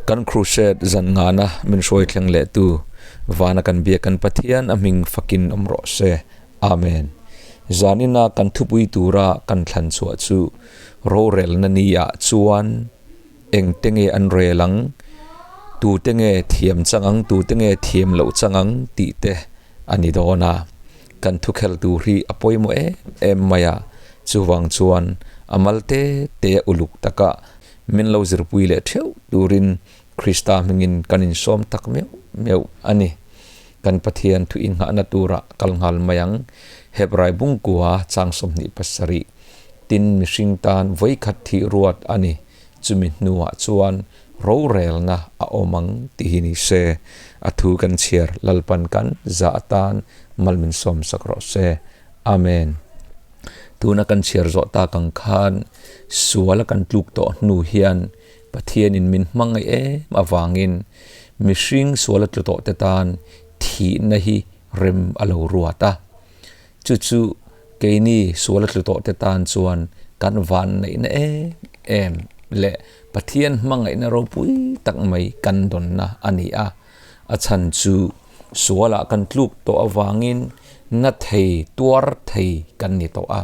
Kan Crusade zan ngana min hruai thleng leh tu vana kan biak kan Pathian a hming fakin awm rawh se. Amen. Zanina kan thupui tura kan thlan chhuah chu rorelna ni ah chuan eng te nge an rel ang, tu te nge thiam chang ang, tu te nge thiam loh chang ang tih te a ni dawn a. Kan thukhel tur hi a pawimawh em em mai a, chuvang chuan a mal te te a uluk taka min lo zirpui leh theuh turin Krista hmingin kan insawm tak meuh meuh a ni. Kan Pathian thu inghahna tura kal nghal mai ang. Hebrai bungkua chang 27, Tin mihring tan vawikhat thih ruat a ni, chumi hnuah chuan rorelna a awm ang tih hi ni se. A thu kan chhiar Lalpan kan za atan mal min sawmsak rawh se. Amen. Tuna kan chhiar zawh tak ang khan suala kan tluk tawh hnu hian Pathianin min hmangaih em avangin mihring suala tlu tawhte tan thihna hi rem a lo ruat a. Chu chu keini suala tlu tawhte tan chuan kan vanneihna em em leh Pathian hmangaihna ropui tak mai kan dawnna a ni a. A chhan chu sualah kan tluk tawh avangin na thei, tuar thei kan ni tawh a.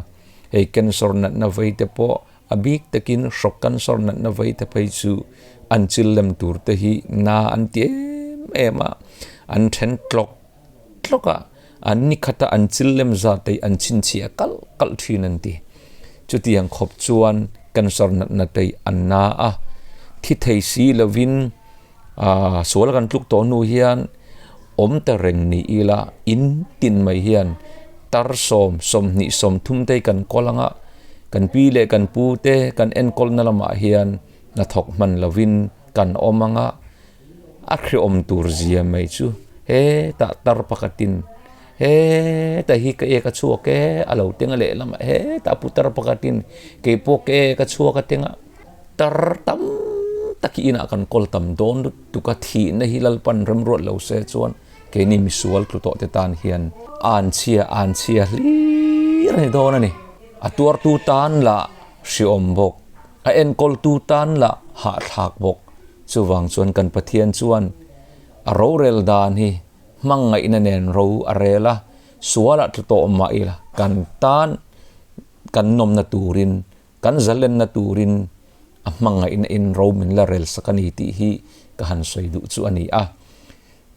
Hei cancer natna vei te pawh A bik takin hrawk cancer natna vei te phei chu an chil lem tur te hi na an ti em em a, an then tlawk tlawk a, an ni khata an chil lem zat te hi an chhinchhiah kalh kalh thin an ti. Chutiang khawp chuan cancer natna te hi an na a, thi thei si lovin aaa sual kan tluk tawh hnu hian awm ta reng ni ila in tin mai hian tar sawm sawmhnih sawmthum te hi kan kawl ang a kan pi leh kan pu te kan enkawl na lamah hian hnathawk hman lovin kan awm ang a a hreawm tur zia mai chu hetah tar pakhatin hetah hi ka ek a chhuak e a lo teng a lehlamah hetah putar pakhatin keipawh ka ek a chhuak a teng a. Tar tam tak hi inah kan kawl tam dawn lutuk a, thihna hi Lalpan remruat lo se chuan keini misual tlu tawh te tan hian an chhia an chhia hlir a ni dawn a ni. A tuartu tan lah hriawm bawk, a enkawltu tan lah hahthlak bawk. Chuvang chuan kan Pathian chuan a rorel dan hi hmangaihna nen ro a rel a, sualah tlu tawh mah ila kan tan kan nawmna turin Kan zalenna turin a hmangaihna in ro min la rel sak a ni tih hi ka han sawi duh chu a ni a.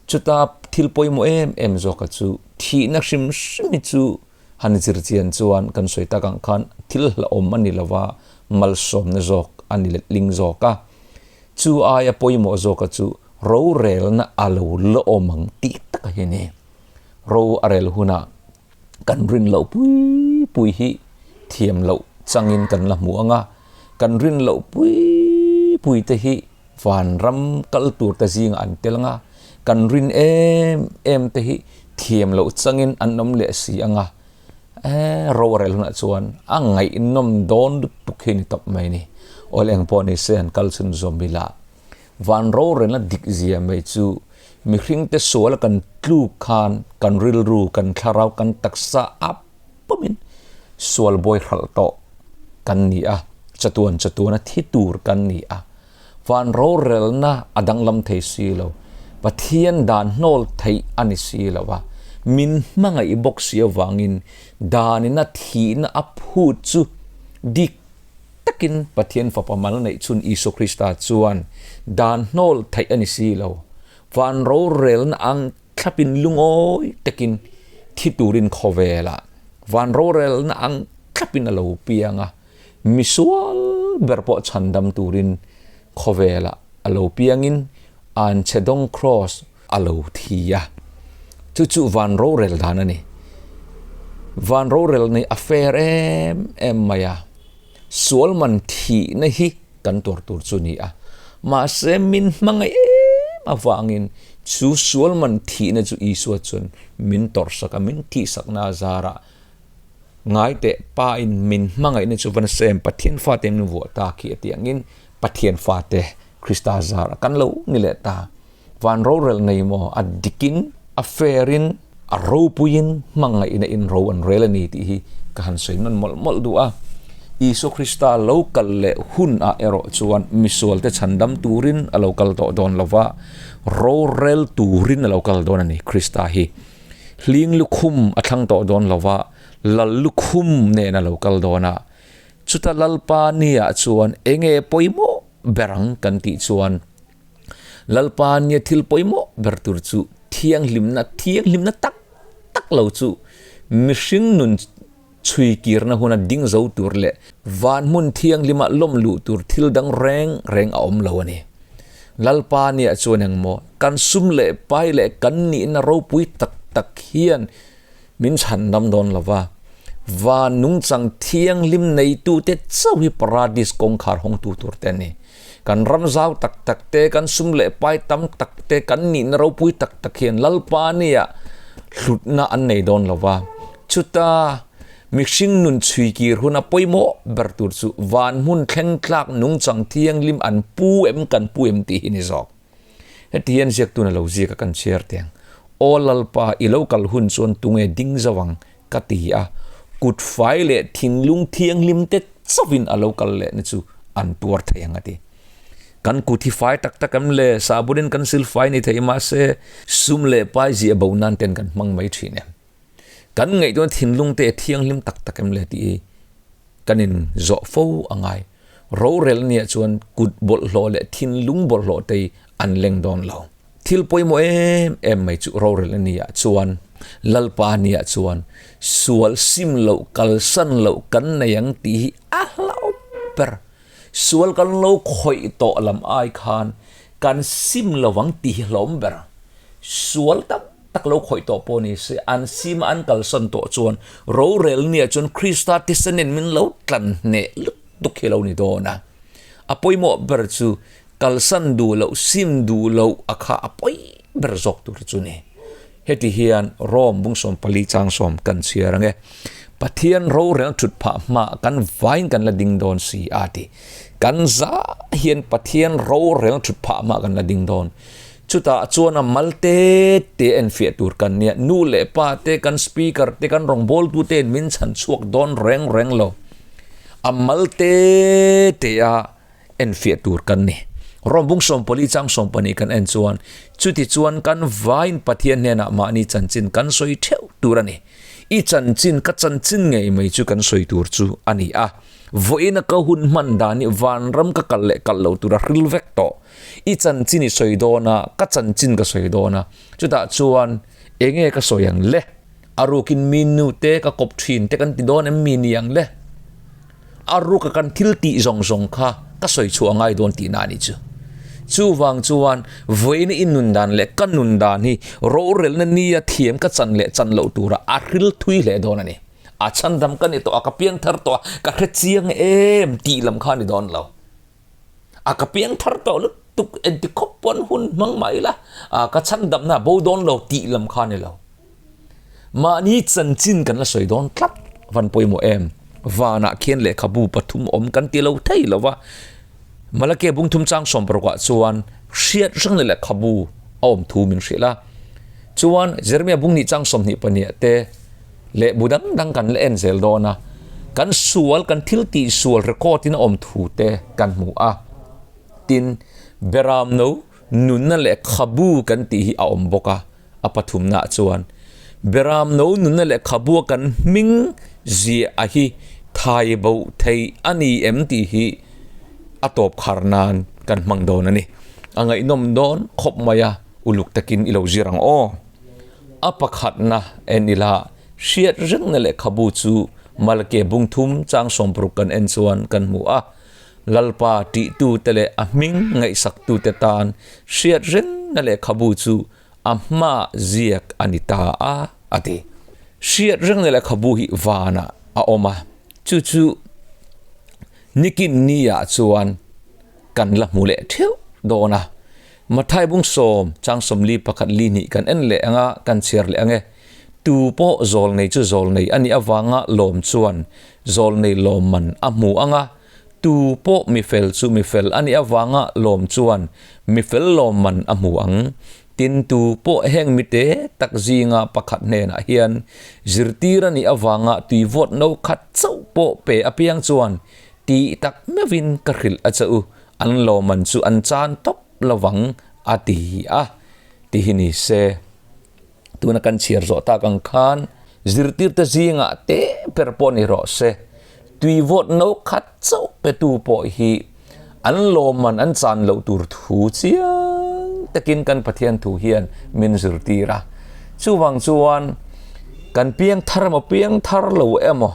Chuta thil pawimawh em em zawka chu thihna hrim hrim hi chu han zir chian chuan kan sawi tak ang khan thil hlauhawm a ni lova malsawmna zawk a ni letling zawk a. Chu aia pawimawh zawka chu rorelna a lo la awm ang tih taka hi a ni. Ro a rel hunah Kan rin loh pui pui hi thiam loh changin kan la hmu ang a, kan rin loh pui pui te hi vanram kal tur te zingah an tel ang a, kan rin em em te hi thiam loh changin an awm leh si ang a, eh rorel hunah chuan a ngaihnawm dawn lutuk hi ni tawp mai ni. Awl eng pawh ni se an kal chhun zawm ila. Van rorelna dik zia mai chu mihringte suala kan tluk khan kan rilru, kan thlarau, kan taksa a pawmin sual bawi hralh tawh kan ni a, chatuan chatuana thi tur kan ni a. Van rorelna a danglam thei si lo, Pathian dan hnawl theih a ni si lo a, min hmangaih bawk si avangin danina thihna a phut chu dik takin Pathian Fapa mal neih chhun Isua Krista chuan dan hnawl theih a ni si lo. Van rorelna ang thlapin lungawi takin thi turin khawvelah van rorelna ang thlapin a lo piang a, misual ber pawh chhandam turin khawvelah a lo piangin Anchhedawng Cross a lo thi a. Chu chu van rorel dan a ni. Van rorel nei a fair em em mai a. Sual man thihna hi kan tuar tur chu ni a. Mahse min hmangaih em avangin chu sual man thihna chu Isua chuan min tawrhsak a, min thihsakna a zarah ngai teh Pa in min hmangaihna chu va nasa em Pathian fate min vuah ta khi a tih angin Pathian fate Krista zarah kan lo ni leh ta. Van rorel nei maw a dikin a fair-in a ropuiin hmangaihna in ro an rel a ni tih hi ka han sawi nawn mawlh mawlh duh a. Isua Krista lo kal leh hun ah erawh chuan misualte chhandam turin a lo kal tawh dawn lo va, rorel turin a lo kal dawn a ni. Krista hi hling lukhum a thlang tawh dawn lo va, lal lukhum nen a lo kal dawn a. Chuta Lalpa niah chuan enge pawimawh ber ang kan tih chuan Lalpa nia thil pawimawh ber tur chu thianghlimna, thianghlimna tak tak lo chu mihring nun chhui kirna huna ding zo tur leh van hmun thianghlima lawm luh tur thil dang reng reng a awm lo a ni. Lalpa nia chuan engmaw kan sum leh pai leh kan nihna ropui tak tak hian Min chhan dam dawn lo va, van nungchang thianghlim neitute chauh hi Paradis kawngkhar hawngtu tur te an ni. Kan ram zau tak tak te, kan sum leh pai tam tak te, kan nihna ropui tak tak hian Lalpa nia hlutna an nei dawn lo va. Chuta mihring nun chhuikir huna pawimawh ber tur chu van hmun thleng tlak nungchang thianghlim an pu em kan pu em tih hi ni zawk. Heti hian ziaktun a lo ziak a kan chhiar teng. Aw Lalpa, i lo kal hun chuan tunge ding zo ang? ka ti a. Kut fai leh thinlung thianghlim te chauhin a lo kal lehna chu an tuar thei ang a ti. Kan kut hi fai tak tak em le? Sabunin kan sil fai ni thei mahse, sum leh pai ziah bo nan ten kan hmang mai thin em? Kan ngaihtuahna thinlung te thianghlim tak tak em le tih hi kan in zawh fo a ngai. Rorel nia chuan kut bawlhhlawh leh thinlung bawlhhlawh te hi an leng dawn lo. Thil pawimawh em em mai chu rorel a nia chuan Lalpa nia chuan sual sim loh kalsan loh kan nei ang tih hi a hlauh ber. Sual kan lo khawih tawh lam ai khan kan sim lo ang tih hi hlawm ber. Sual tam tak lo khawih tawh pawh ni se, an sim a an kalsan tawh chuan rorel nia chuan Krista tisanin min lo tlan hneh lutuk hi lo ni dawn a. A pawimawh ber chu kalsan duh loh, sim duh loh a kha a pawi ber zawk tur chu ni. Heti hian Rome bung 14 chang 10 kan chhiar ang e. Pathian rorel thut phah hma kan vain kan la ding dawn si a ti. Kan za hian Pathian rorel thut phah hma kan la ding dawn. Chutah chuan a mal te te enfiah tur kan nia, nu leh pa te, kan speaker te, kan rawngbawltu te'n min chhan chhuak dawn reng reng lo. A mal te te a enfiah tur kan ni. Rawmbung 14 chang 12 kan en chuan, chuti chuan kan vaiin Pathian hnenah mahni chanchin kan sawi theuh tur a ni. I chanchin, ka chanchin ngei mai chu kan sawi tur chu a ni a. Vawiina ka hun hman dan hi vanram ka kal leh kal lo tur a hril vek tawh. I chanchin i sawi dawn a, ka chanchin ka sawi dawn a, chutah chuan enge ka sawi ang le? A rukin mi nu te ka kawp thin te kan ti dawn em mi ni ang le? A ruka kan thil tih zawng zawng kha ka sawi chhuah a ngai dawn tihna a nih chu. Chuvang chuan vawiina i nun dan leh ka nun dan hi rorelna nia thiam ka chan leh chan loh tura a hril thui hle dawn a ni. A chhandam ka ni tawh a, ka piangthar tawh a, ka hre chiang em tih lam kha a ni dawn lo. A ka piang thar tawh lutuk enti khawp pawn hun hmang mah ila a ka chhan damna a bo dawn lo tih lam kha a ni lo. Mahni chanchin kan la sawi dawn tlat van pawimawh em? Vanah khian lehkhabu pathum awm kan ti lo thei lo va, Malake bungthum chang 16 ah chuan hriat hrang leh lehkhabu a awm thu min hrilh a. Chuan Jeremia bung nih chang 22 te leh bu dang dang kan la en zel dawn a, kan sual, kan thil tih sual record in a awm thu te kan hmu a. Tin, Beramno nunna lehkhabu kan tih hi a awm bawk a, a pathumna ah chuan Beramno nunna lehkhabu a kan hming ziah a hi thai bo thei a ni em tih hi a tawp khar nan kan hmang dawn a ni. A ngaihnawm dawn khawp mai a, uluk takin i lo zir ang aw. A pakhatna en ila hriat rengna lehkhabu chu Malke bung thum chang 60 kan en chuan kan hmu a, Lalpa tihtute leh a hming ngaihsaktute tan hriat rengna lehkhabu chu a hmaah ziak a ni ta a, a ti. Hriat rengna lehkhabu hi vanah a awm a, chu chu nikin niah chuan kan la hmu leh theuh dawn a. Mathai bung 10 chang 41 li hnih kan en leh ang a, kan chhiar leh ang e. Tu pawh zawlnei chu zawlnei a nih avanga lawm chuan zawlnei lawmman a hmu ang a, tu pawh mifel chu mifel a nih avanga lawm chuan mifel lawmman a hmu ang. Tin, tu pawh heng mite tak zinga pakhat hnenah hian zirtir a nih avanga tui vawt no khat chauh pawh pe apiang chuan tih tak meuhin ka hrilh a che u, an lawmman chu an chan tawp lovang a ti a, ti hi ni se. Tuna kan chhiar zawh tak ang khan zirtirte zingah te ber pawh ni rawh se, tui vawt no khat chauh petu pawh hi an lawmman an chan loh tur thu chiang takin kan Pathian thu hian min zirtir a. Chuvang chuan kan piang thar emaw piang thar lo emaw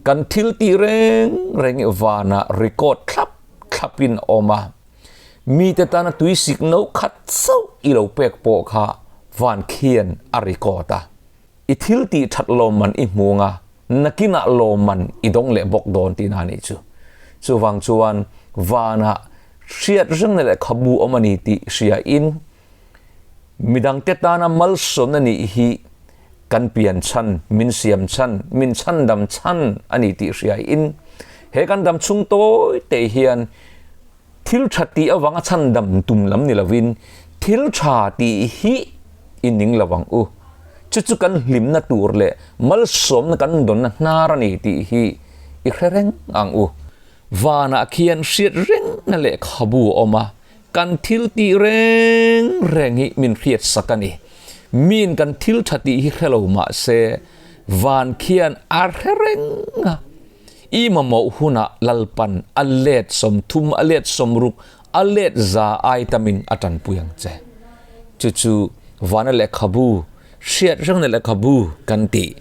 kan thil tih reng reng hi vanah record thlap thlapin a awm a. Mite tana tui sik no khat chauh i lo pek pawh kha van khian a record a. I thil tih that lawmman i hmu anga nakinah lawmman i dawng leh bawk dawn tihna a nih chu. Chuvang chuan vanah hriat rengna lehkhabu awm a ni tih hriain midangte tana malsawmna nih hi kan pian chhan, min siam chhan, min chhandam chhan a ni tih hriain he kan dam chhung tawi te hian Thil tha tih avanga chhandam tum lam ni lovin thil tha tih hi i ning lo ang u. Chu chu kan hlimna tur leh malsawmna kan dawnna hnar a ni tih hi i hre reng ang u. Vanah khian hriat rengna lehkhabu a awm a, kan thil tih reng reng hi min hriat sak a ni. Miin kan thil tha tih hi hre lo mah se van khian a hre reng a. I mamawh hunah Lalpan a let 30, a let 60, a let 100 ai tamin a tanpui ang che. Chu chu vana lehkhabu, hriat rengna lehkhabu kan tih.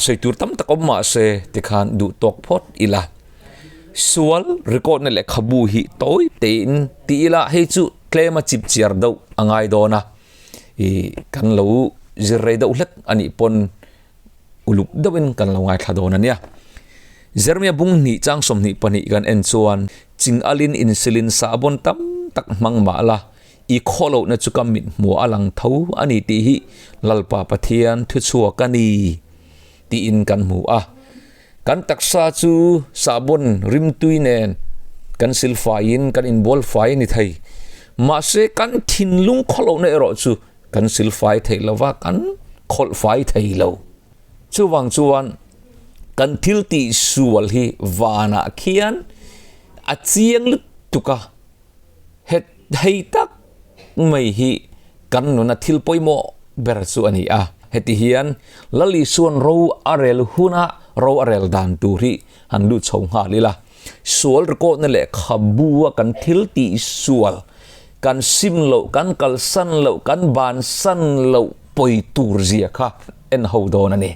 Sawi tur tam tak awm mah se tikhan duh tawk phawt ila. Sual record-na lehkhabu hi tawi tein ti ila hei chu tlema chip chiar deuh a ngai dawn a. Ih kan lo zir rei deuh hlek a nih pawn uluk deuhin kan lo ngaithla dawn a nia. Jeremia bung hnih chang 22 kan en chuan ching alin insilin sahbawn tam tak hmang mah la, i khaw lohna chu ka mit hmuh a lang tho a ni tih hi Lalpa Pathian thuchhuak a ni tiin kan hmu a. Kan taksa chu sahbawn rimtui nen kan silfaiin kan inbual fai a ni thei. Mahse kan thinlung khaw lohna erawh chu Kan silfai thei lo va, kan khawlh fai thei lo. Chuvang chuan kan thil tih sual hi vanah khian a chiang lutuk a, het hei tak mai hi kan nuna thil pawimawh ber chu a ni a. Heti hian Lal Isua'n ro a rel huna ro a rel dan tur hi han lut chho nghal ila. Sual rikawtna lehkhabu a kan thil tih sual, kan sim loh, kan kalsan loh, kan bansan loh pawi tur zia kha en ho dawn a ni.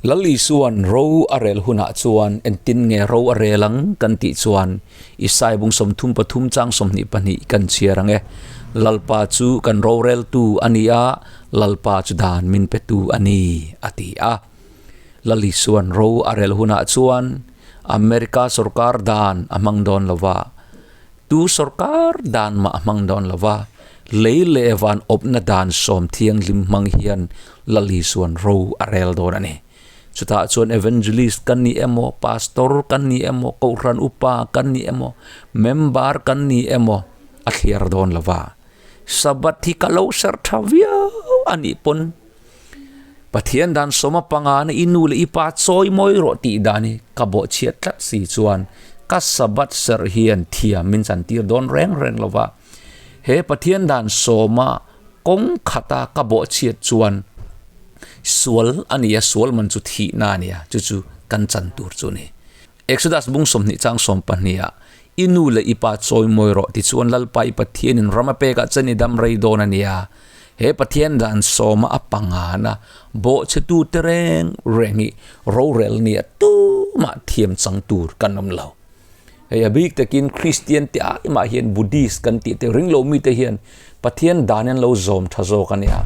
Lal Isua'n ro a rel hunah chuan engtin nge ro a rel ang kan tih chuan Isai bung 33 chang 22 kan chhiar ang e. Lalpa chu kan roreltu a ni a, Lalpa chu dan min petu a ni, a ti a. Lal Isua'n ro a rel hunah chuan America sorkar dan a hmang dawn lo va, tu sorkar dan mah a hmang dawn lo va, lei leh van awpna dan sawm thianghlim hmang hian Lal Isua'n ro a rel dawn a ni. Chutah chuan evangelist kan ni emaw, pastor kan ni emaw, kohhran upa kan ni emaw, member kan ni emaw a thliar dawn lo va. Sabbath hi ka lo serh tha viau a nih pawn Pathian dan sawma panga na i nu leh i pa chawi mawi rawh tih dan hi ka bawhchhiat tlat si chuan ka Sabbath serh hian thiam min chantir dawn reng reng lo va. He Pathian dan sawma kawng khata ka bawhchhiat chuan sual a ni a, sual man chu thihna a ni a, chu chu kan chan tur chu a ni. Exodus bung 20 chang 12 ah, I nu leh i pa chawi mawi rawh tichuan Lalpa i Pathianin ram a pekah chen i dam rei dawn a nia. He Pathian dan sawma a pangana bawhchhetute reng reng hi rorel nia tumah thiam chang tur kan awm lo. Hei a bik takin Kristian te ai mah hian Buddhist kan tih te ringlo mite hian Pathian dan an lo zawm tha zawk a nia.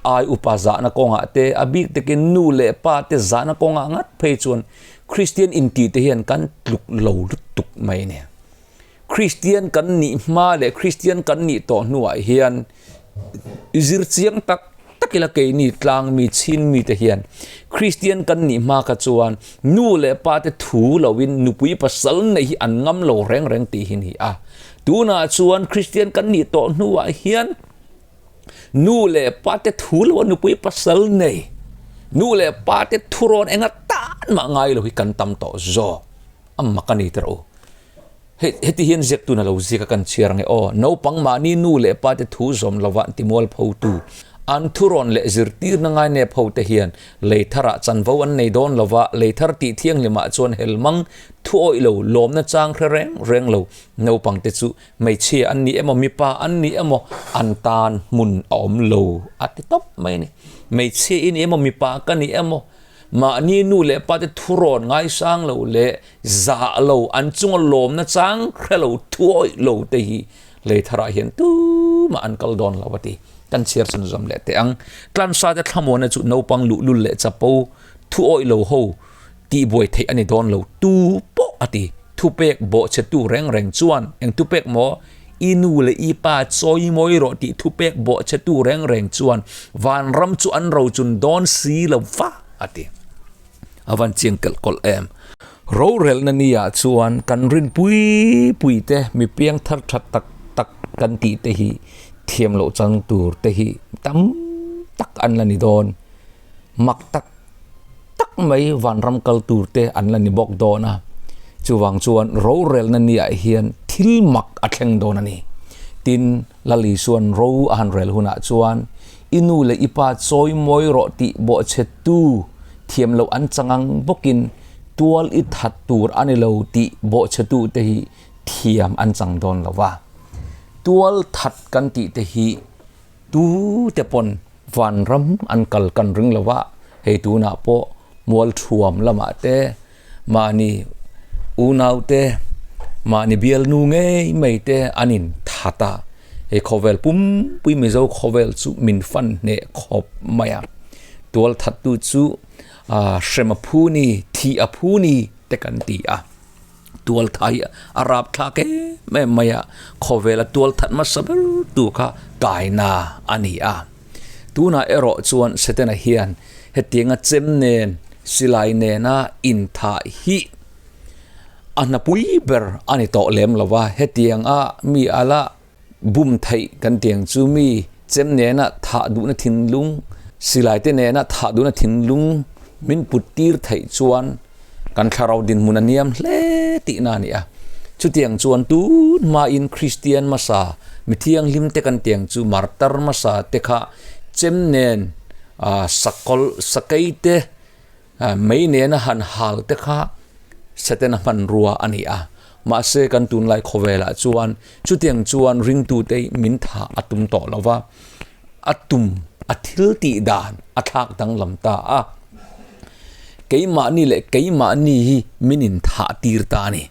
Ai upa zahna kawngah te a bik takin nu leh pa te zahna kawngah ngat phei chuan Kristian intih te hian kan tluk lo lutuk mai a nia. Kristian kan nih hma leh Kristian kan nih tawh hnuah hian zir chiang tak tak ila keini tlang mi chin mi te hian Kristian kan nih hma kha chuan nu leh pa te thu loin nupui pasal nei hi an ngam lo reng reng tih hi ni a. Tunah chuan Kristian kan nih tawh hnuah hian. Nu leh pa te thu lo a nupui pasal nei, nu leh pa te thurawn enga tan mah ngai lo hi kan tam tawh zawk. A mak a ni tawh u. Hei heti hian ziaktun a lo ziak a kan chhiar ang e aw. Naupang mahni nu leh pa te thu zawm lova an timual photu, an thurawn leh zirtirna ngainep ho te hian lei tharah chanvo an nei dawn lova, lei thar tih thianghlimah chuan helmang thu awih lo, lawmna chang hre reng reng lo naupang te chu hmeichhia an ni emaw mipa an ni emaw an tan hmun a awm lo a ti tawp mai a ni. Hmeichhia i ni emaw mipa ka ni emaw mahni nu leh pa te thurawn ngaisang lo leh Zah lo, an chunga lawmna chang hre lo, thuawih lo te hi lei tharah hian tumah an kal dawn lo a ti. Kan chhiar chhan zawm leh teh ang. Tlansa te thlamuana chu naupang luhlul leh chapo, thuawih lo ho tihbuai theih a ni dawn lo tu pawh a ti. Thupek bawhchhetu reng reng chuan eng thupek maw? I nu leh i pa chawimawi rawh tih thupek bawhchhetu reng reng chuan vanram chu an rochun dawn si lo va a ti. A van chiang kelh kawlh em. Rorelna ni ah chuan kan rin pui pui te mi piang thar tha tak tak kan tih te hi thiam loh chang tur te hi tam tak an la ni dawn. Mak tak tak mai vanram kal tur te an la ni bawk dawn a. Chuvang chuan rorelna ni ah hian thil mak a thleng dawn a ni. Tin, Lali chuan ro a han rel hunah chuan I nu leh i pa chawi mawi rawh tih bawhchhetu thiam loh an chang ang bawkin tual i that tur a ni lo tih bawhchhetu te hi thiam an chang dawn lo va. Tual that kan tih te hi tu te pawn vanram an kal kan ring lo va, hei tunah pawh mualthuam lamah te mahni unau te, mahni bialnu ngei mai te an in that a, hei khawvel pumpui Mizo khawvel chu min fan hneh khawp mai a, tual that tu chu ah hrem a phu ni, thih a phu ni te kan ti a, tual thai a rap thlak em em mai a, khawvel a tual that hmasa ber tu kha kaina a ni a. Tunah erawh chuan Setana hian hetianga chem nen, silai nena inthah hi a hnapui ber a ni tawh lem lo va, hetianga mi ala bum theih kan ti ang chu mi chem nena thah duhna thinlung, silai te nena thah duhna thinlung min put tir theih chuan Kan thlarau dinhmun a niam hle tihna a ni a. Chutiang chuan tun hmain Kristian hmasa, mi thianghlim te kan tiang chu martar hmasa te kha chem nen sakawlh, sakei te, mei nena han hal te kha Setana hmanrua a ni a. Mahse kan tunlai khawvelah chuan chutiang chuan ringtute min thah a tum tawh lo va, a tum, a thil tih dan a thlak danglam ta a. Keimahni leh keimahni hi min inthah tir ta a ni.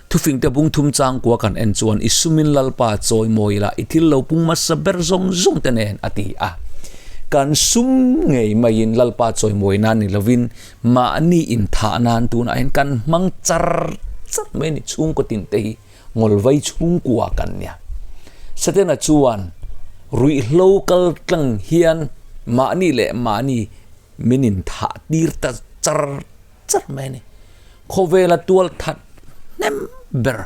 Thufingte bung thum changkua kan en chuan i sumin Lalpa chawi mawi la, i thil lo pung hmasa ber zawng zawng te nen a ti a. Kan sum ngei maiin Lalpa chawi mawi nan ni lovin mahni inthah nan tunah hian kan hmang char char mai a ni chhungkaw tin te hi ngawlvai chhungkua kan nia. Setana chuan ruihhlo kal tlang hian mahni leh mahni Min inthah tir ta char char mai a ni. Khawvela tual that hnem ber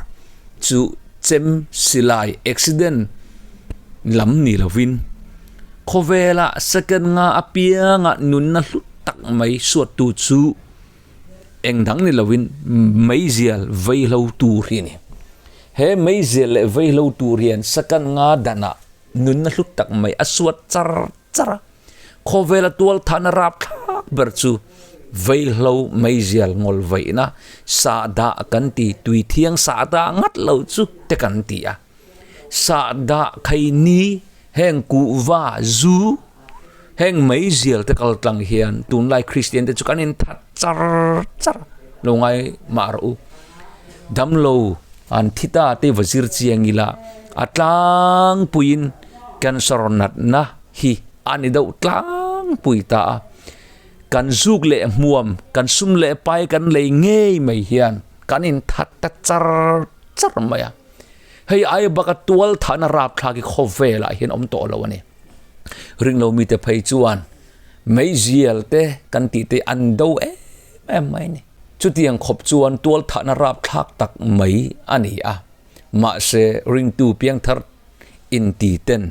chu chem silai accident lam ni lovin khawvela second nga apianga nunna hlu tak mai suattu chu eng dang ni lovin meizial veihlo tur hi a ni. He meizial leh veihlo tur hian second nga danah nunna hlu tak mai a suat char char a. Khawvela tualthahna rapthlak ber chu veihlo meizial ngawl vaihna sahdah kan ti, tui thiang sahdah ngat lo chu te kan ti a. Sahdah khaini heng kuhva zu heng meizial te kal tlang hian tunlai Kristian te chu kan inthat char char lo ngai mah rawh u. Damlo an thi ta te va zir chiang ila a tlangpuiin cancer natna hi a ni deuh tlangpui ta a, kan zuk leh hmuam, kan sum leh pai kan lei ngei mai hian kan inthat ta char char mai a. Hei ai baka tual thahna rapthlak hi khawvelah hian awm tawh lo a ni. Ringlo mite phei chuan meizial te kan tih te an do em em mai a ni. Chutiang khawp chuan tual thahna rapthlak tak mai a ni a, mahse ringtu piangthar inti ten.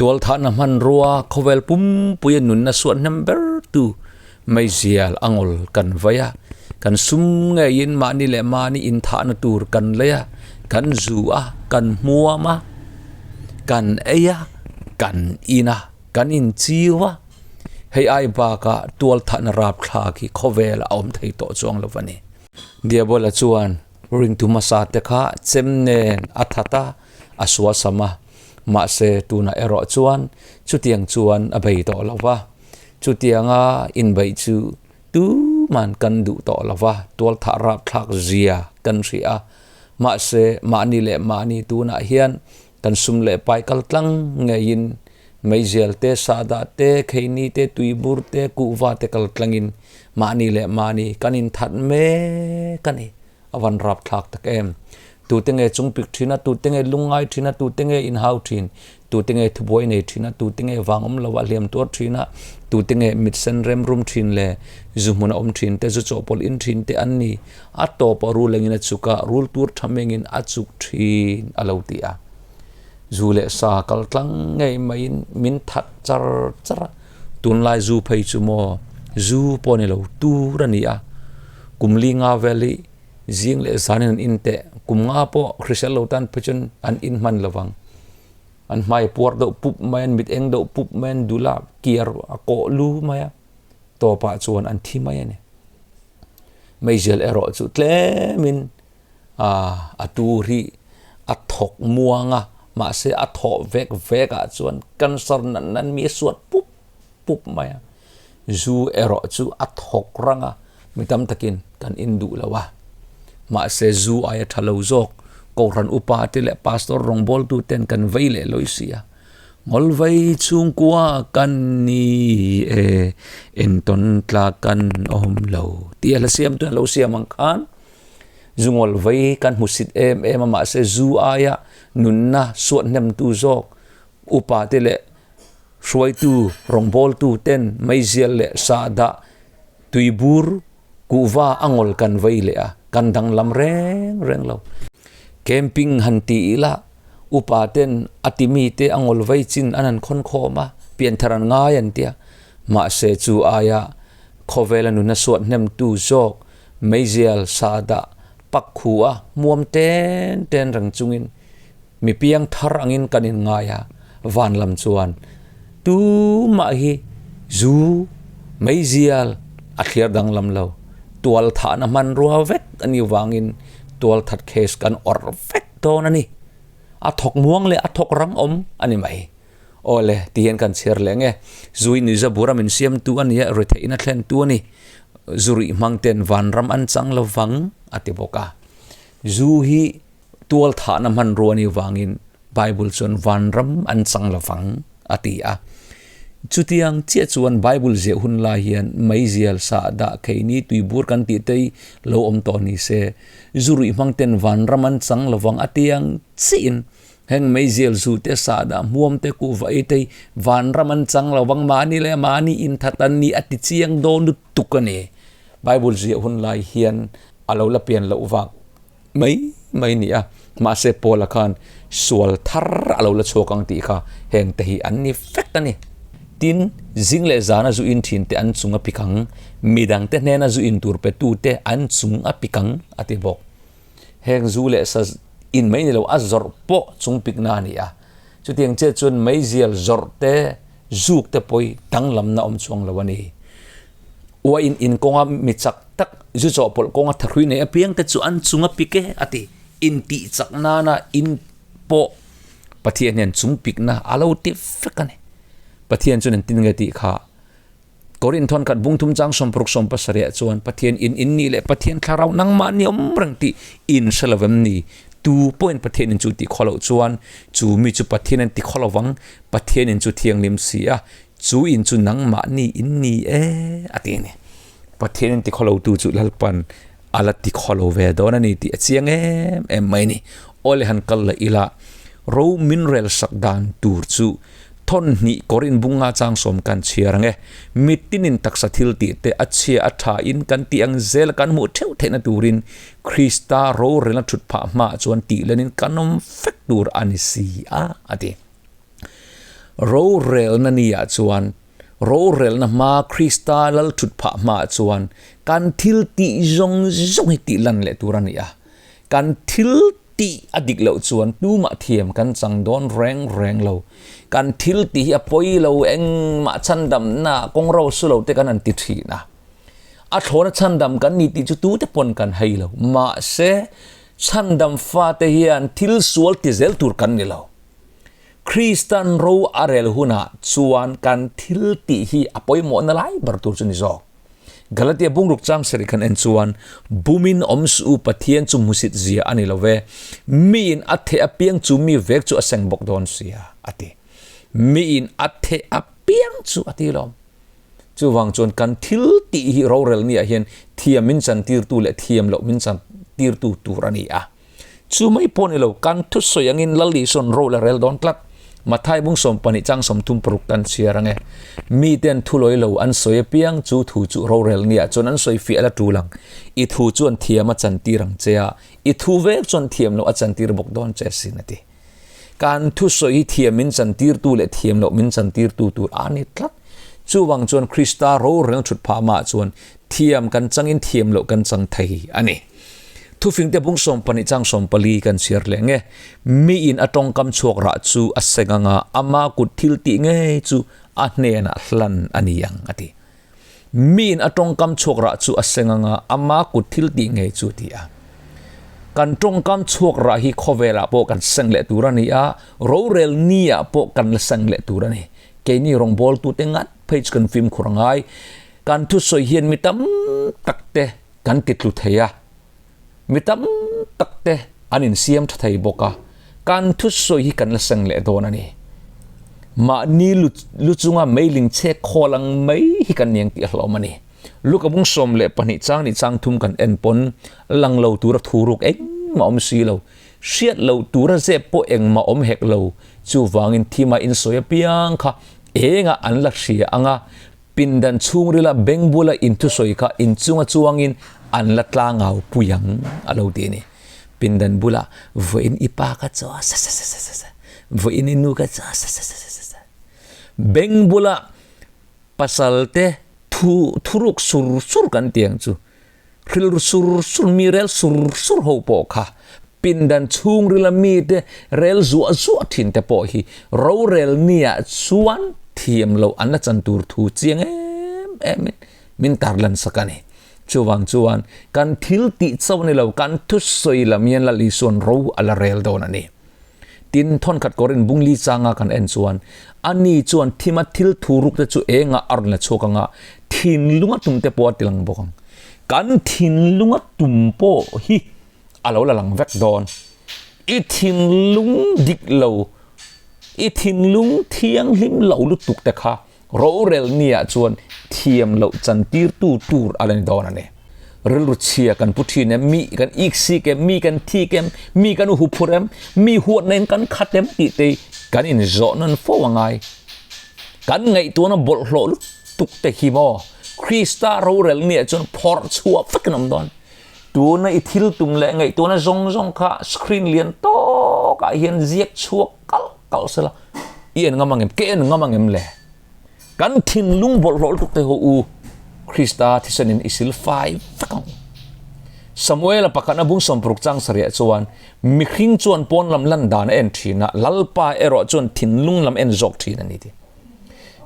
Tualthahna hmanrua khawvel pumpuia nunna suat hnem bertu meizial a ngawl kan vai a, kan sum ngeiin mahni leh mahni inthahna tur kan lei a, kan zu a, kan hmuam a, kan ei a, kan in a, kan inchiu a. Hei ai bakah tualthahna rapthlak hi khawvelah a awm thei tawh chuang lo a ni. Diabola chuan ringtu hmasa te kha chem nen a that a, a suasam a, mahse tunah erawh chuan chutiang chuan a bei tawh lo va, chutianga inbeih chu tuman kan duh tawh lo va, tualthah rapthlak zia kan hria a, mahse mahni leh mahni tunah hian kan sum leh pai kal tlang ngeiin meizial te, sahdah te, kheini te, tuibur te, kuhva te kal tlangin mahni leh mahni kan inthat mek a ni. A van rapthlak tak em? Tute nge chungpik thin a, tute nge lungngai thin a, tute nge inhau thin, tute nge thubuai nei thin a, tute nge vang awm lo a hliam tuar thin a, tute nge mit sen rem rum thin le zu hmun a awm thin te, zu chawhpawlh in thin te an ni. A tawp a rul engin a chuk a, rul tur tha mengin a chuk thin a lo ti a. Zu leh sa kal tlang ngei maiin min that char char a. Tunlai zu phei chu maw zu pawh ni lo tur a ni a, kum li nga vel hi zing leh zanin an in teh, kum nga pawh hrisel lo tan phei chuan an in hman lo vang. An hmai a puar deuh pup mai a, an mit eng deuh pup mai a, an dul a kiar a kawh lu mai a, tawpah chuan an thi mai a ni. Meizial erawh chu tlemin a tur hi a thawk muang a, mahse a thawh vek vek ah chuan cancer natna mi a suat pup pup mai a, zu erawh chu a thawk rang a, mi tam takin kan in duh lo a, mahse zu aia tha lo zawk Kohhran upa te leh pastor rawngbawltu ten kan vei leh lawi si a, Ngawlvei chhungkua kan ni e, entawn tlak kan awm lo tih a hla siamtu an lo siam ang khan. Zu ngawlvei kan hmusit em em a, mahse zu aia nunna suat hnemtu zawk upa te leh hruaitu rawngbawltu ten meizial leh sahdah tuibur kuhva a ngawl kan vei leh a, kan danglam reng reng lo. Camping han ti ila upa ten a timi te a ngawlvei chin an han khawn khawm a, pianthar an ngai an tia, mahse chu aia khawvela nunna suat hnemtu zawk Meizial sahdah pak khu a hmuam ten ten reng chungin mi piang thar angin kan inngai a, van lam chuan tumah hi zu meizial a thliar danglam lo, tual thahna hmanrua vek a nih vangin tual that case kan awrh vek dawn a ni. A thawk muang leh a thawk rang awm a ni mai. Aw le, ti hian kan chhiar leh nge. Zui nuihza bura min siamtu a nia, retheihna thlentu a ni. Zu ruih hmang ten vanram an chang lo vang, a ti bawk a. Zu hi tual thahna hmanrua a nih vangin Bible chuan vanram an chang lo vang, a ti a. Chutiang chiah chuan Bible ziah hun lai hian meizial, sahdah, kheini, tuibur kan tih te hi lo awm tawh ni se, zu ruih hmang ten vanram an chang lo vang a ti ang chiahin Heng meizial zu te, sahdah hmuam te, kuhva ei te hi vanram an chang lo vang, mahni leh mahni inthat an ni a ti chiang dawn lutuk a ni. Bible ziah hun lai hian a lo la pian loh vak mai mai ni a, mahse Paula khan sual thar a lo la chhuak ang tih kha heng te hi an ni vek a ni. Tin, zing leh zana zu in thin te an chung a pik ang, midang te hnena zu in tur pe tu te an chung a pik ang a ti bawk. Heng zu leh sa in mai ni lo a zawrh pawh chung pikna a ni a. Chutiang che chuan meizial zawrh te, zuk te pawh hi danglamna awm chuang lo a ni. Uain in kawnga mi chak tak zu chawhpawlh kawnga thahrui nei apiang te chu an chung a pik e a ti. Intih chak nana in pawh Pathian hian chung pikna a lo ti vek a ni. Pathian chuan engtin nge tih kha Korinth khat bung thum chang 60 17 ah chuan Pathian in in nih leh Pathian thlarau nangmah ni awm reng tih in hre lo em ni? Tu pawhin Pathian in chu ti khaw loh chuan chu mi chu Pathian an ti khaw lo vang, Pathian in chu thianghlim si a, chu in chu nangmah ni in ni e a ti a ni. Pathian in ti khaw lo tu chu Lalpan a la ti khaw lo ve dawn a ni tih a chiang em em mai a ni. Awle han kal leh ila ro min rel sak dan tur chu Thawn hnih kawr inbunga changsawm kan chhiar ang e. Mitinin taksa thil tih te a chhia a tha in kan tih ang zel kan hmuh theuh theihna turin Krista rorelna thut phah hmaah chuan tih lenin kan awm vek tur a ni si a, a ti. Rorelna ni-ah chuan, rorelna hma Krista lal thut phah hmaah chuan kan thil tih zawng zawng hi tih lan leh tur a ni a. Kan thil tih a dik loh chuan tumah thiam kan chang dawn reng reng lo. Kan thil tih hi a pawi lo, engmah chhandamna kawng ro su lo te kan han ti thin a. A thlawna chhandam kan ni tih chu tute pawn kan hei lo. Mahse, chhandam fate hian thil sual ti zel tur kan ni lo. Kristan ro a rel hunah chuan kan thil tih hi a pawimawhna lai ber tur chu ni zawk. Galatia bungruk chang sarih kan en chuan, Bumin awm suh u, Pathian chu hmusit zia a ni lo ve, miin a theh apiang chu mi vek chu a seng bawk dawn sia, a ti. Miin a theh apiang chu a ti lawm. Chuvang chuan kan thil tih hi rorel niah hian thiam min chantirtu leh thiam loh min chantirtu tur a ni a. Chu mai pawh ni lo, kan thusawi angin Lal Isua'n ro la rel dawn tlat. Mathai bung 12 chang 36 kan chhiar ang e. Miten thu lawi lo an sawi apiang chu thu chu rorel nia chuan an sawi fiah la tul ang. I thu chuan thiam a chantir ang che a, i thu vek chuan thiam loh a chantir bawk dawn che sin a ti. Kan thusawi hi thiam min chantirtu leh thiam loh min chantirtu tur a ni tlat. Chuvang chuan Krista rorel thut phah mah chuan thiam kan changin thiam loh kan chang thei a ni. Thufingte bung 12 chang 14 kan chhiar leh nge. Miin a tawngkam chhuak rah chu a seng anga ama kut thil tih ngei chu a hnenah hlan a ni ang a ti. Miin a tawngkam chhuak rah chu a seng anga ama kut thil tih ngei chu a ti a. Kan tawngkam chhuak rah hi khawvelah pawh kan seng leh tur a ni a, rorel niah pawh kan la seng leh tur a ni. Keini rawngbawltute ngat phei chu kan fimkhur a ngai. Kan thusawi hian mi tam tak te kan ti tlu thei a, mi tam tak te an insiam tha thei bawk a, kan thusawi hi kan la seng leh dawn a ni. Mahni lu lu chunga meiling chhek khawl ang mai hi kan niang tih a hlawm a ni. Luka bung 12 chang nih chang thum kan en pawn lang lo tura thu ruk engmah awm si lo, hriat loh tura zep pawh engmah awm hek lo, chuvangin thima insawi apiang kha engah an la hria ang a, Pindan chhungrila beng bula inthusawi kha inchunga chuangin an la tlangau pui ang a lo ti a ni. Pindan bula vawiin i pa ka chaw sa sa sa sa sa, vawiin i nu ka chaw sa sa sa sa sa. Beng bula pasal te thu thuruk sur sur kan ti ang chu. Rilru sur sur, mi rel sur sur ho pawh kha pindan chhungrila mite rel zuah zuah thin te pawh hi rorel nia chuan thiam loh an la chan tur thu chiang em em in min tarlan sak a ni. Chuvang chuan kan thil tih chauh ni lo, kan thusawi lam hian Lal Isua'n ro a la rel dawn a ni. Tin, thawnkhat kawrin bungli changa kan en chuan, ani chuan thima thil thu ruk te chu engah a rawn la chhuak anga, thinlunga tum te pawh a ti lang bawk ang. Kan thinlunga tum pawh hi a lo la lang vek dawn. I thinlung dik lo, i thinlung thianghlim lo lutuk te kha Rorel niah chuan thiam loh chantirtu tur a la ni dawn a ni. Rilru chhia kan pu thin em, mi kan iksik em, mi kan thik em, mi kan uhu phur em, mi huatna in kan khat em tih te kan inzawh nawn fo a ngai. Kan ngaihtuahna bawlhhlawh lutuk te hi maw Krista rorel niah chuan phawrh chhuah vek an awm dawn. Tuna i thil tum leh ngaihtuahna zawng zawng kha screen lian tawkah hian ziak chhuak kalh kalh sela i en ngam ang em? Ka en ngam ang em le? Kan thinlung bawlhhlawh lutuk te ho u Krista thisanin i sil fai vek ang. Samuela pakhatna bung 60 chang sarih chuan mihring chuan pawn lam lan dan a en thin a, Lalpa erawh chuan thinlung lam en zawk thin a ni ti.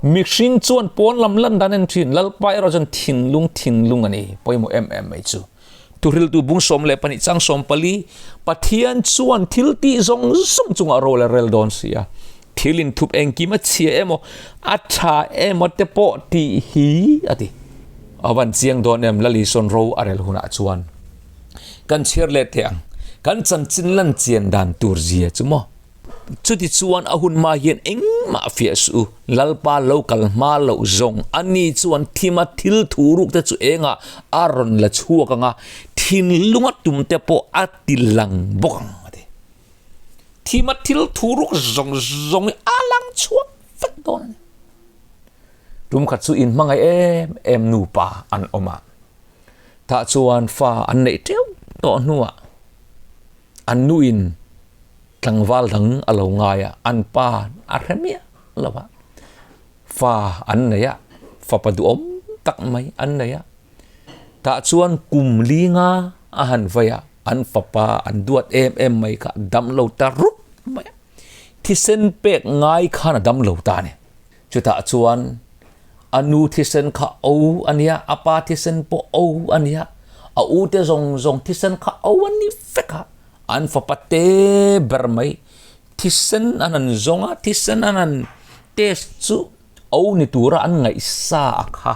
Mihring chuan pawn lam lan dan en thin, Lalpa erawh chuan thinlung thinlung a ni, pawimawh em em mai chu. Thuhriltu bung 12 chang 14, Pathian chuan thil tih zawng zawng chungah ro la rel dawn si a, thil inthup engkim a chhia emaw, a tha emaw te pawh tih hi a ti. A van chiang dawn em, Lal Isua'n ro a rel hunah chuan kan chhiar leh teh ang, kan chanchin lan chian dan tur zia chu maw? Chutichuan a hun hma hian engmah fiah suh u, Lalpa lo kal hma loh zawng a ni chuan thima thil thu ruk te chu engah a rawn la chhuak ang a, thinlunga tum te pawh a ti lang bawk ang a ti. Thima thil thu ruk zawng zawng hi a lang chhuak vek dawn a ni. Tum khat chu inhmangaih em em nupa an awm a, tah chuan fa an neih teuh tawh hnuah an nuin tlangval dang a lo ngai a, an pa a hre miah lo a, fa an nei a, fapa duhawm tak mai an nei a. Tah chuan kum linga a han vei a, an fapa an duat em em mai kha dam lo ta rup mai a, thisen pek ngai khan a dam lo ta a ni. Chutah chuan a nu thisen kha o a nia, a pa thisen pawh o a nia, a ute zawng zawng thisen kha o a ni vek a, an fapa te ber mai thisen an han zawng a, thisen an han test chu o ni tura an ngaihsa a kha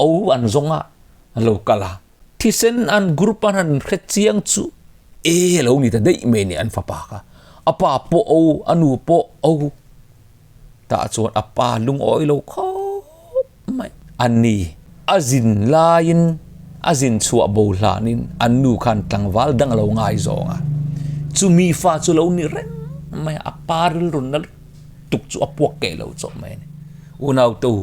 o an zawng a, an lo kal a, thisen an group an han hre chiang chu e lo ni ta daih mai a ni an fapa kha, a pa pawh o, a nu pawh o. Tah chuan a pa lungawi lo khawp mai. A ni, a zin laiin a zin chhuah bo hlanin an nu khan tlangval dang a lo ngai zawng a. Chumi fa chu lo ni reng mai a, a pa rilrunna lutuk chu a puak keh lo chawp mai a ni. Unautu,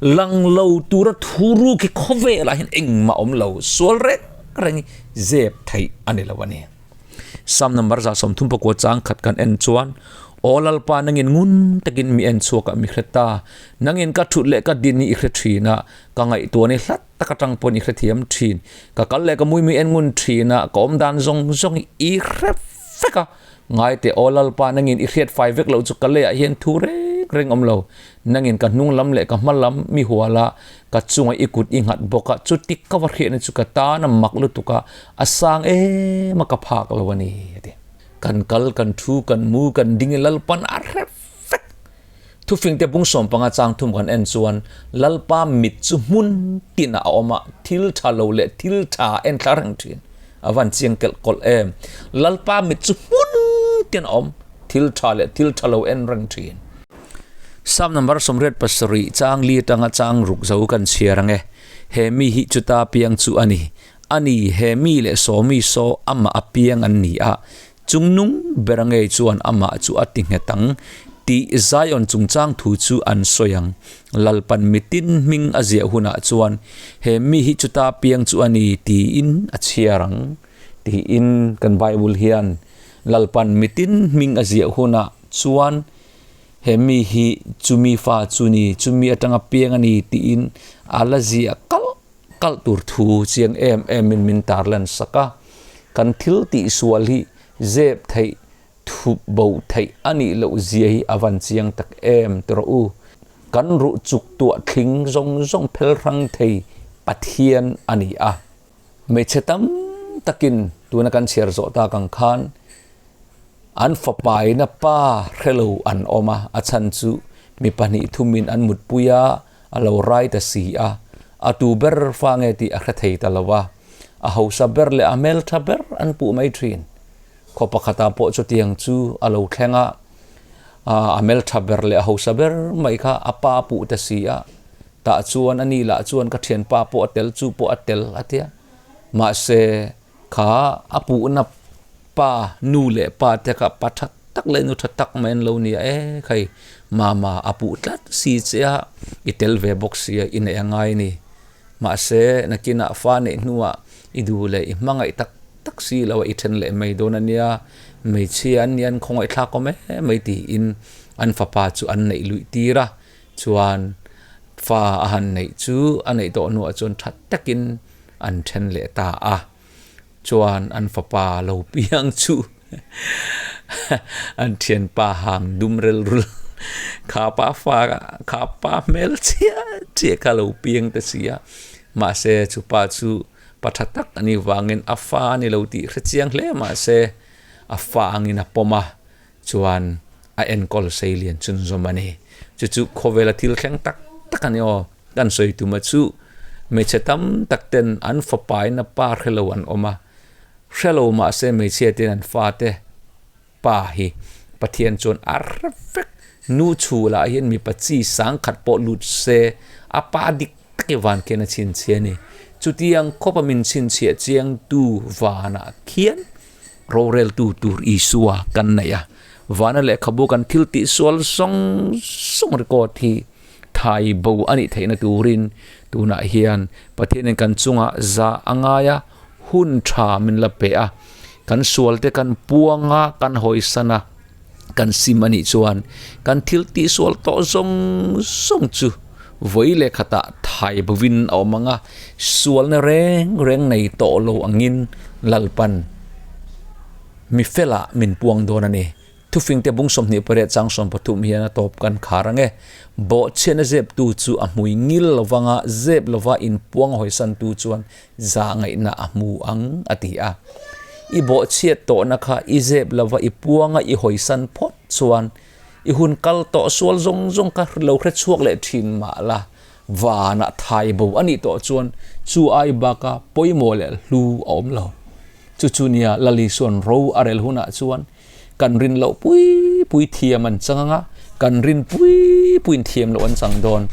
lang lo tura thu ruk hi khawvelah hian engmah awm lo, sual reng reng hi zep theih a ni lo a ni. Psalm number 39 chang khat kan en chuan, Aw Lalpa nangin ngun takin mi en chhuak a mi hre ta, nangin ka thut leh ka din hi i hre thin a, ka ngaihtuah ni hlat tak atang pawn i hre thiam thin, ka kal leh ka mui mi en ngun thin a, ka awm dan zawng zawng hi i hre vek a, ngai teh Aw Lalpa nangin i hriat fai vek loh chu ka leiah hian thu reng reng awm lo, nangin ka hnung lam leh ka hma lam mi hual a, ka chunga i kut i nghat bawk a, chuti ka va hriatna chu ka tan a mak lutuk a, A sang em a ka phak lo a ni a ti. Kan kal, kan thu, kan mu, kan ding i Lalpan a hre vek. Thufingte bung 15 chang thum kan en chuan Lalpa mit chu hmun tinah a awm a, thil tha lo leh thil tha a en thla reng thin. A van chiang kelh kawlh em. Lalpa mit chu hmun tin a awm, thil tha leh thil tha lo en reng thin. Psalm number 87 chang li atanga chang ruk zo kan chhiar ang e. He mi hi chuta piang chu a ni. A ni, he mi leh Sawmi saw amah a piang an ni a, chungnung ber a ngei chuan amah chu a ti nghet ang tih Zion chungchang thu chu an sawi ang. Lalpan mitin hming a ziah hunah chuan he mi hi chuta piang chu a ni tiin a chhiar ang tiin kan Bible hian Lalpan mitin hming a ziah hunah chuan he mi hi chumi fa chu ni, chumi atanga piang a ni tiin a la ziah kalh Kalh tur thu chiang em em in min tarlan sak a, kan thil tih sual hi zep theih, thup bo theih a nih loh zia hi a van chiang tak em ti rawh u. Kan ruh chuk tuah thling zawng zawng phel hrang thei Pathian a ni a. Hmeichhe tam takin tuna kan chhiar zawh tak ang khan an fapaina pa hrelo an awm a, a chhan chu mi pahnih thumin an mutpui a, A lo rai ta si a, a tu ber fa nge tih a hre thei ta lo a, a hausa ber leh a hmeltha ber an puh mai thin. Khaw pakhatah pawh chutiang chu a lo thleng a, a hmeltha ber leh a hausa ber mai kha a pa a puh ta si a, tah chuan a ni lah chuan ka thianpa pawh a tel, chu pawh a tel a tia. Mahse, Kha a puhna pa nu leh pa te kha pa tha tak leh nu tha tak mai an lo ni a, e khai mama a puh tlat si che a, i tel ve bawk si a, i neih a ngai a ni. Mahse nakinah fa neih hnuah i duh leh i hmangaih tak tak si lo a, i then leh mai dawn a nia, hmeichhia an nia an khawngaihthlak awm em mai tiin an fapa chu an neih luih tir a, chuan fa a han neih chu a neih tawh hnuah chuan tha takin an then leh ta a, chuan an fapa lo piang chu an thianpa hang dum rel rul kha pa fa kha pa hmel chiah chiah kha lo piang ta si a, mahse chu pa chu pa tha tak a nih vangin a fa a ni lo tih hre chiang hle mahse a fa angin a pawm a, chuan a enkawl sei lian chhunzawm a ni. Chu chu khawvela thil thleng tak tak a ni aw. Kan sawi tuma chu hmeichhe tam tak ten an fapain a pa hrelo an awm a, hrelo mahse hmeichhia ten an fate pa hi Pathian chuan a hre vek. Nu chhulah hian mipa chi sangkhat pawh lut se a pa dik tak i van khian a chhinchhiah a ni. Chutiang khawpa min chhinchhiah chiangtu vanah khian Roreltu tur Isua kan neih a, vana lehkhabu kan thil tih sual zawng zawng record hi thai bo a nih theihna turin tunah hian Pathianin kan chungah zah a ngai a, hun tha min la pe a, kan sualte kan puang a, kan hawisan a. Kan sim a nih chuan kan thil tihsual tawh zawng zawng chu vawi leh khatah thai bovin a awm ang a, sualna reng reng nei tawh lo angin Lalpan mi felah min puang dawn a ni. Thufingte bung 28 chang 13 hian a tawp kan khar ang e. Bawhchhiatna zeptu chu a hmui ngil lovang a, zep lova inpuang hawisantu chuan Zah ngaihna a hmu ang, a ti a. I bawhchhiat tawhna kha i zep lova i puanga i hawisan phawt chuan i hun kal tawh sual zawng zawng kha lo hre chhuak leh thin mah la, vanah thai bo a nih tawh chuan chu ai baka pawimawh leh hlu a awm lo. Chu chu nia Lalisuan ro a rel hunah chuan Kan rin loh pui pui thiam an chang ang a, kan rin pui puiin thiam loh an chang dawn.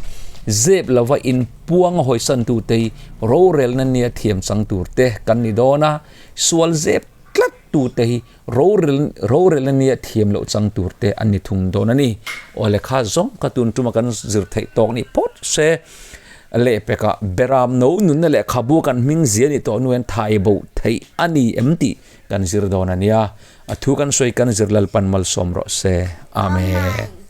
Zep lova inpuang a hawisantute hi rorelna nia thiam chang turte kan ni dawn a, sual zep tlat tute hi rorel rorelna nia thiam loh chang turte an ni thung dawn a ni. Aw lehkha zawng kha tun tuma kan zir theih tawk nih phawt se, lehpekah Beram no nunna lehkhabu kan hming zia nih tawh hnuin thai bo theih a ni em tih kan zir dawn a nia. A thu kan sawi kan zir Lalpan malsawm rawh se. Amen.